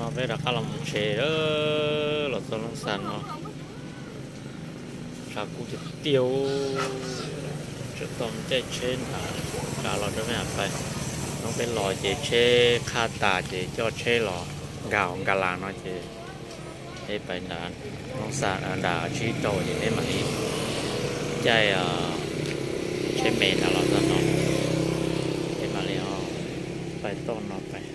Peb rov qab los mus tsev, los txog Loob Xas no, tshav kub tiag tiag, tseem tau caij tsheb nrad los rau peb pais. Hnub peb los ces tsheb qhab tas ces coj tsheb los nkag hauv Nkas Las no ces peb pais nram Loob Xas nram tsib rau ces peb mam li caij tsheb me nrad los txog no, peb mam li pais toj no pais.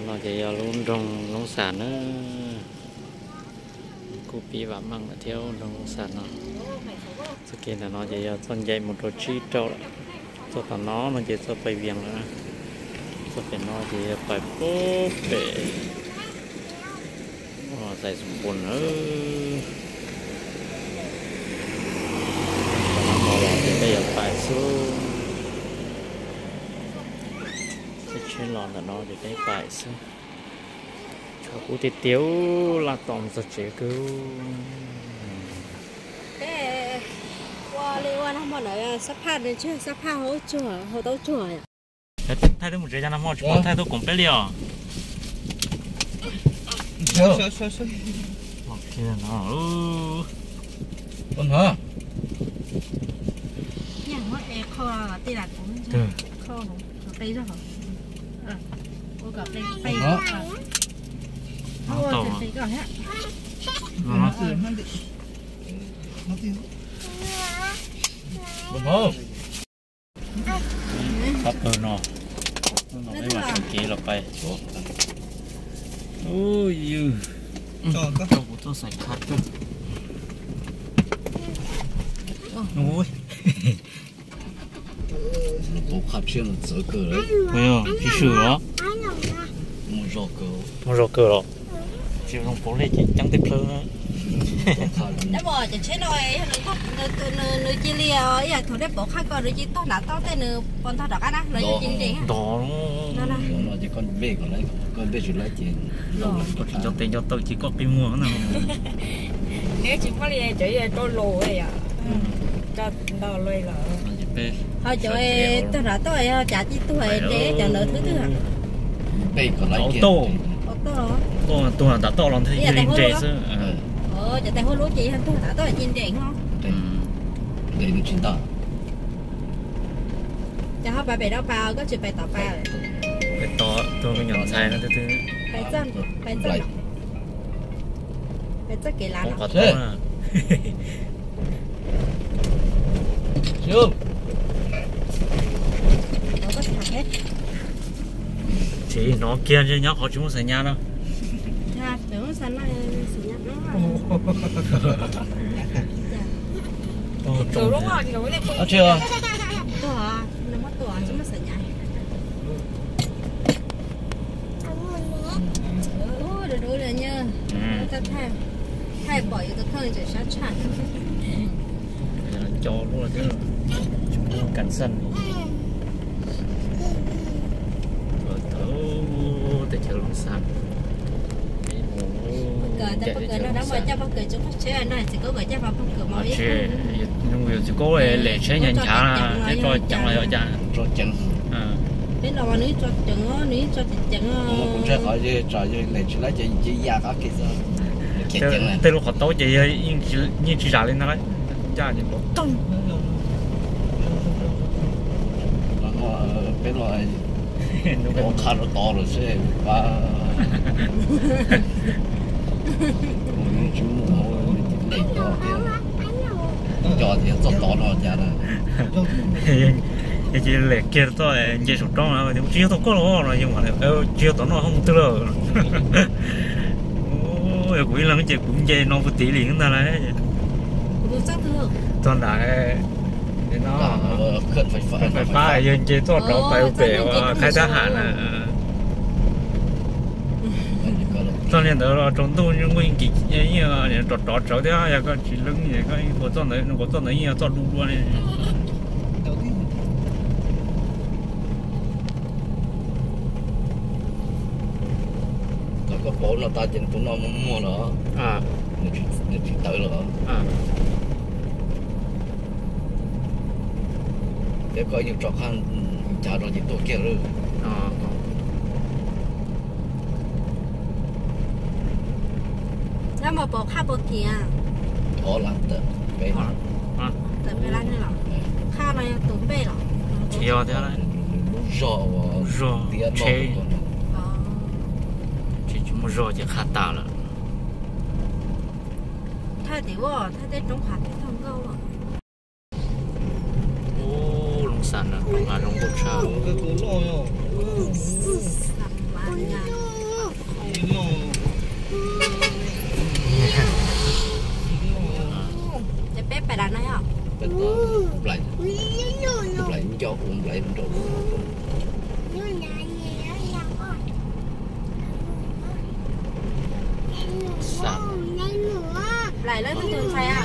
No ces yog lub nroog Loob Xas na, kuj pib vam meej lawm thiab nroog Loob Xas no. Txoj kev ntawm no ces yog txoj ncaim mus rau tsib rau lawm. Txoj tom no no ces txoj pais Vias lawm. Txoj pem no ces yog pais pub pem Xais Xus Npus na. Tom no los ces peb yuav pais xwb. Tsheb los ntawm no ces peb pais xwb. Tshav kub tiag tiag, laj tos mus txog tsev kawg. Peb ua li ua nag hmo ntawd xab phaj nws tsis xab phaj hauv tsuag, hauv tau tsuag. Thaij twb mus tsev cov nag hmo tsis pom thaij tuaj koom peb li os. Qab pawg no, no peb mam sawv kev los pais. Ub, yws, kuv tuaj xaim kha kawg. Ub, qab tshiab no txawv kawg lawm. Tsis swm los? Muaj zog kawg los? Tsis zoo pauv lej ces ceeb teb plhawv na. Cov tsheb no nws cia li ib yam thaum dej pauv qhaj ko nws cia li tuag nram toj tej nws puas ntog rov qab na los yog cia li nres ntog. Koj tsis nco tes nco taw ces koj qi muag na. Nws tsis muaj li cov rau los yom. Ho cov tuag nram toj yog cav cia li tuag nres cov ntawd thwb twg. Tuag nram toj los thiaj li nres xwb. Cov tais huab lub ces yog tuag nram toj cia li nres no. Ces ho pais pem no pas koj tsis pais tom pas. Pais tom tuag me nyuam ntxhais no twb twb. Pais txoj, pais txoj, pais txoj kev lav no. Tsis hnov kiag nyob qhov tsis muaj xas nyas no. Thaij pom yus tus kheej tseem sab tshaj. Co luaj thiab, tsis muaj kas xaj. Teb chaws Loob Xas. Pog Kawm, pog Kawm no dab mas coj pog Kawm tsis qoj tsheb no txiv Kaub Kawm coj pog Kawm mus. Yus txiv Kaub lem tsheb nchav nchav, tso ceev los yog cas. Peb los mas nws tso ceev, nws tso ceev ceev. Kuv ntshai qhov tsam yog lem tsis laib ces cia ya qab ke xwb. Tej lub qhov taub ces yeej tsis zam li ntag lauj, ncaj ces npau tog. Peb los ua qha rau tod lawm seb pab. Tsis muaj lem tod thiab, cov tias txoj tod no cas na. Ces lem kiag txoj nce saum roob, tsis yog tom koj los no, tsis yog tom no ho mus twg lawm. Yog kuv ib leeg ces kuv nce no puag tid li ntag lauj. Txog nram no, fais fab yog nce txoj rov pais pem uas Khaib Thab Ham na. Txoj niag ntawd los tsaus ntuj nkuj nkim rov rov tsawv thiab, yog koj tsis leeb koj ua txoj ntawd, ua txoj ntawd yeej yog txoj du dua li. Thaum koj pauv no tas ces tus no muaj muag los, nws tsis tawv los. Thiab koj ib nyuag tso qab, Rau ces tuaj kiag lawm. Nyob mas pom qhaj puas khiav? Thov lawm tawm peb, tawm peb lab ne los? Qhaj no yog tus npej los? Tsis yog thiab, lub zog uas tiab loj, tsis muaj zog ces qhaj tas lawm. Thaj tim ua thaj tej roob hav tej tog nkauj. Ub, Looj Xas no roob hav zoo nkauj tshaj. Ces peb pais dav no yog? Nplaim, nplaim nco kuv nplaim nraum. Nplaim lawv tus ntxhais a?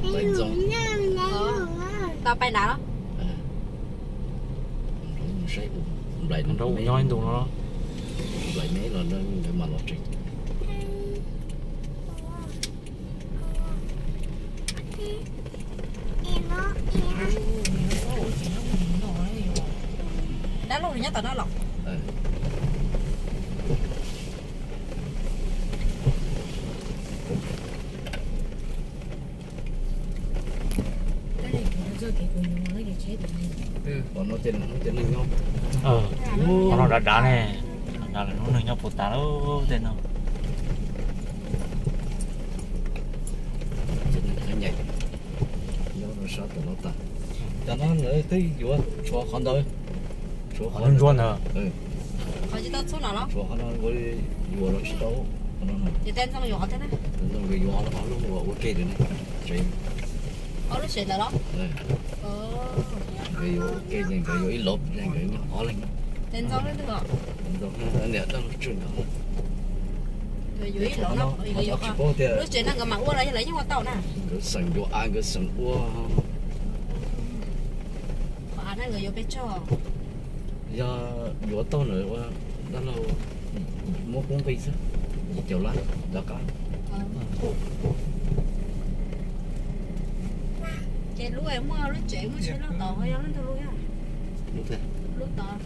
Nplaim ntxoo. Tau pais dav los? Nplaim nraub nyob ib ntus no. Nplaim me los nkawd mam los tsev. Dab laug nyob tom no los? Qhov no dav dav ne, dav lawm lub neeg nyob puas tas lawm tej no. Cov no lawv twb yuav tshuav qhov ntawd, tshuav qhov ntsuab ntawd. Qhov tsis tau txhub no los? Tshuav qhov no yuav los tsis tau. Ces tej ntxoog yuav qhov twg na? Ntxoog yuav qhov lub uas ua ke ntawd ne. Ob lub tsev ntawd los? Nkawd yuav ua ke ces nkawd yuav ib lov, nkawd nyob ob leeg. Ces ntxoog leej twg os? Ntxoog niam dab laug Tswj nkawd. Nkawd yuav ib lov no, nkawd yuav tsis paub tias lub tsev no nkawd mam ua los yog lawv yeej ua tau na. Nkawd xeem yuav av, nkawd xeem ua. Qhov av no nkawd yuav pes tsawg? Yog yuav tau na ua dab laug muab pub nqi xwb, yim caum lab rov qab. Ces lub muaj lub tsev muaj tsev loj tod yog leej twg lub? Lub tod.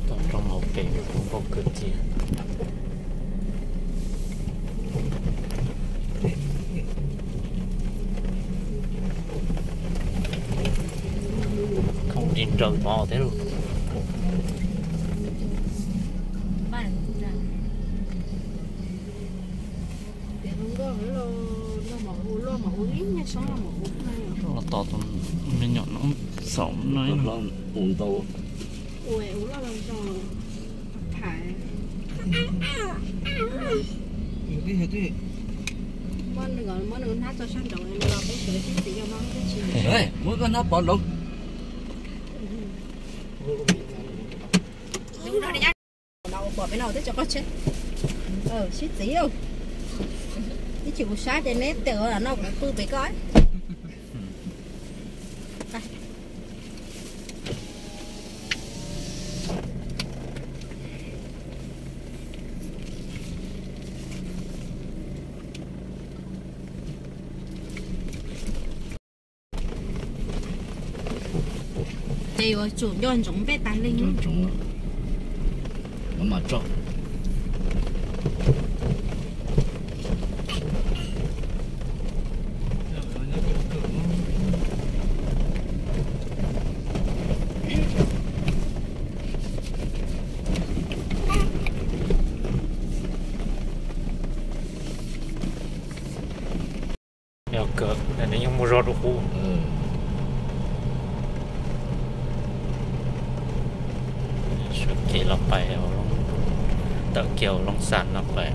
Tom roob hauv pes kuj nkauj kawg kiag. Khoom tsis nrawm mov thiab lauj. Los tos tus me nyuam no xaum no. Muab koj hnab pov nraud. Pom peb no twb tsis qoj tsheb. Sib txiv, ib chim kuv sab ces neb tawm no kuv pw pem koj. Ces yuav tsum nco ntsoov npej tas li. Nco ntsoov, mam mam tso. Yog kawg nws yeej muaj zog rau qub. Sawv kev los pais, tawm kiag Looj Xas no pais.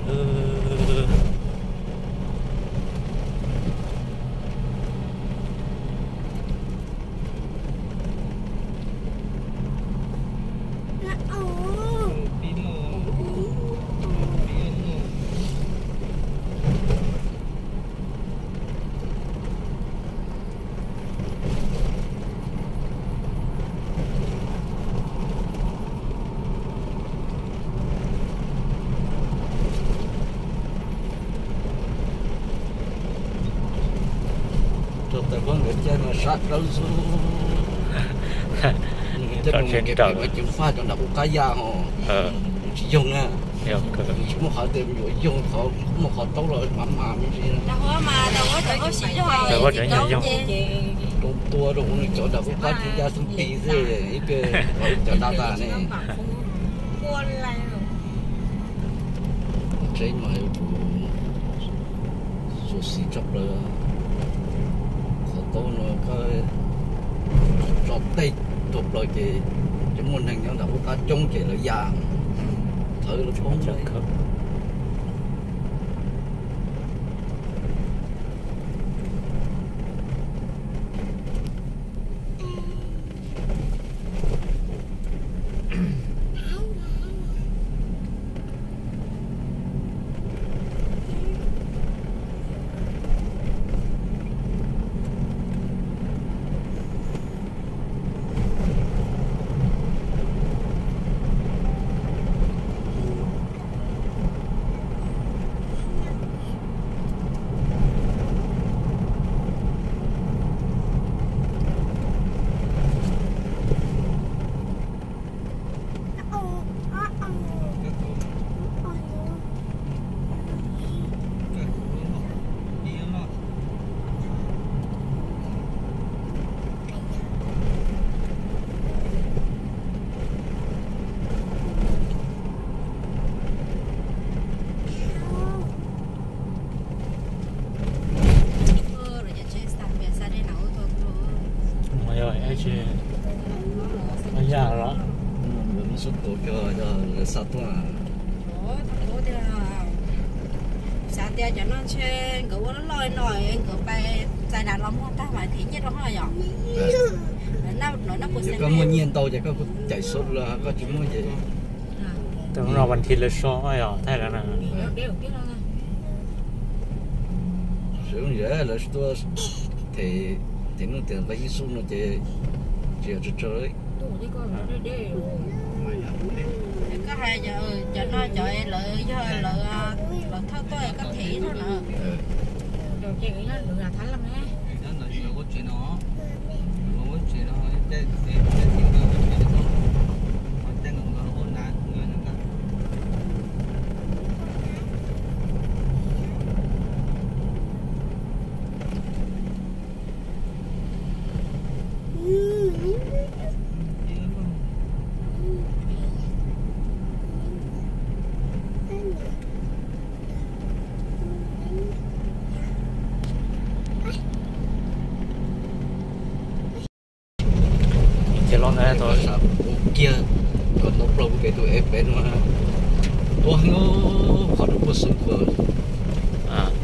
Tau tawm huab nkawd caij mas sab dawb xwb. Caij no mus kev pem mas ceev faj cov nram qub qab ya ho. Tsis yoog na. Tsis muaj qhov tias yuav yoog qhov muaj qhov taub los mas mas me ntsis. Tau tua rau cov nram qub qab ces ya xwb pis xwb ib pliag cov da tas ne. Tseeb mas kuv xyuam xim tshaj plaws. Qhov taub no koj tso tej rau plaws ces cov muaj neeg nyob nram qub qab coob ces lawv ya thawv lawv poob. Yog tsis ya los? Xav tias cov no ntshe nkawd ua loj loj no, nkawd pais txais nas los muag tag mas them nyiaj rau hoj yom. Koj muaj nyiaj ntau ces koj kuj cais xub los koj tsis muaj ces. Tus no vas thiv lawv so yog thaij lawv na. Sawv daws lawv tuaj them, them nuj them nqi ib xub no ces tsis yog tsawg tsawg. Koj hais cov no cov lawv yog lawv, lawv thauj tuaj koj them ib zaug na. Ces los ntawd tau kiag kom tau plaub pem tus es pem no. Ua heev qhov rau puag xwb kuv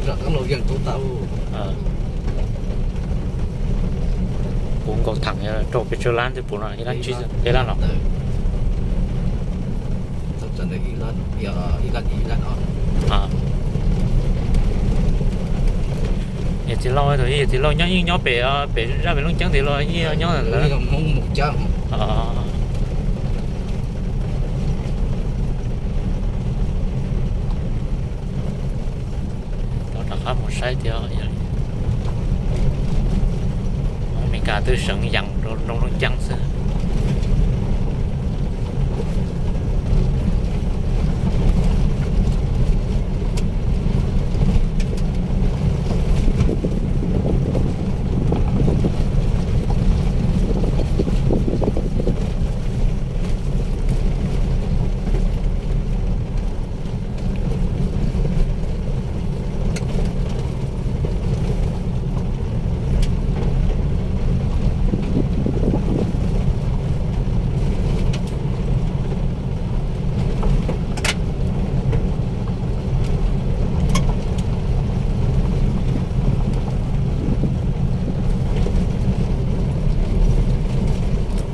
zam qeeb los yeej tau tau. Puv nkaus theem rau pes tsawg lab twb puv no, ib lab tsib, ib lab no. Ib lab, ib lab no. Yawm txiv Lauj, yawm txiv Lauj nyob yeej nyob pem, pem zaj pem Looj Ceeb ntawd los yeej nyob ntawd. Tau rov qab mus saib thiab. Hmoob Mes Kas twb seev yees rau Looj Ceeb xwb.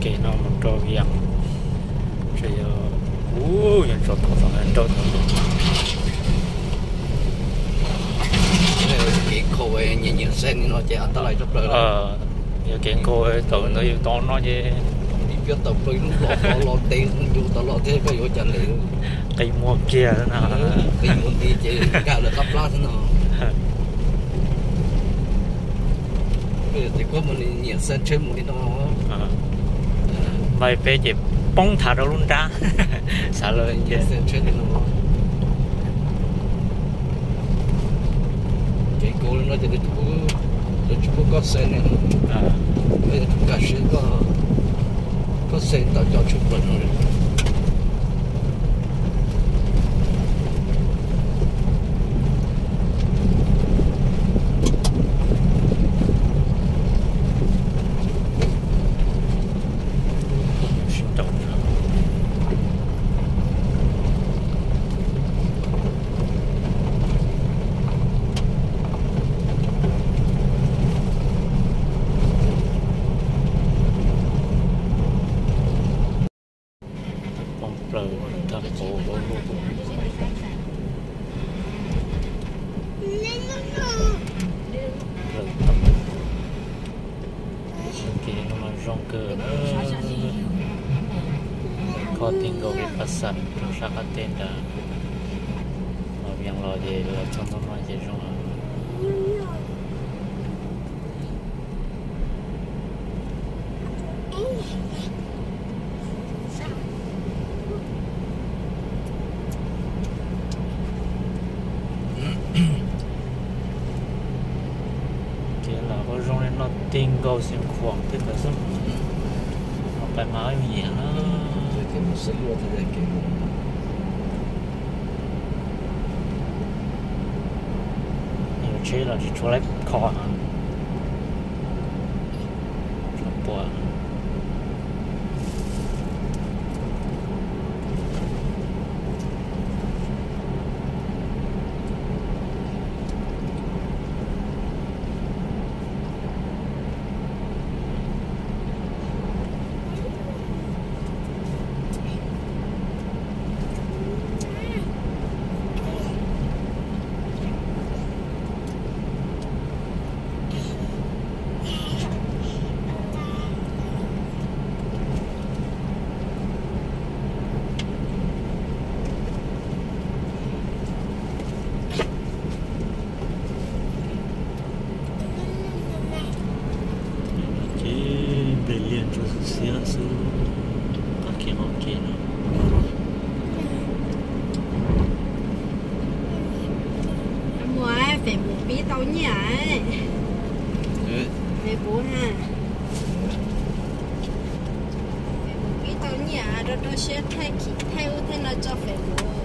Kev no mus rau Vias, tseem yog, ub, yog tso tau rau. Kev nkhaus nyiam nyiam xees no ces ab tab lais tshaj plaws. Yog kev nkhaus tau ntawd yus tau no ces, ib pliag tawm plaws lub los los los ntev yus tau los thiab koj yuav ua cas li. Qi muag kiag na. Qi muag nti ces nkag lawv qab plab xwb no. Ces koj mus nyiam xa tsheb mus li no. Npaj peb ces poob thav rau lub nrab. Xav lawm ces xa tsheb li no. Ces kuv no ces lawv tsis pub koj xa ne. Koj yuav tsum nkag siab koj, koj xa tau cov tsheb plaws no. Poob plaws tag nrho. Kev no mas zoo kawg. Kho tij nkaus pes pas xas rau sab qab teb nrad, los vias los ces los txog ntawm no ces zoo. Kev lam ua zoo li no tij nkaus xeev khuam tej ntawd xwb. Los pais mas yuav nyiam na. Yuav tsheb los tsis tshua laib kho. Tshua pua. Ces nplej liaj ntsuab xiab xwb, qab kev qaum kev no. Muaj Facebook pib tau nyiaj. Facebook ha. Facebook pib tau nyiaj, rau rau siab thaij khim thaij ub thaij no tso Facebook.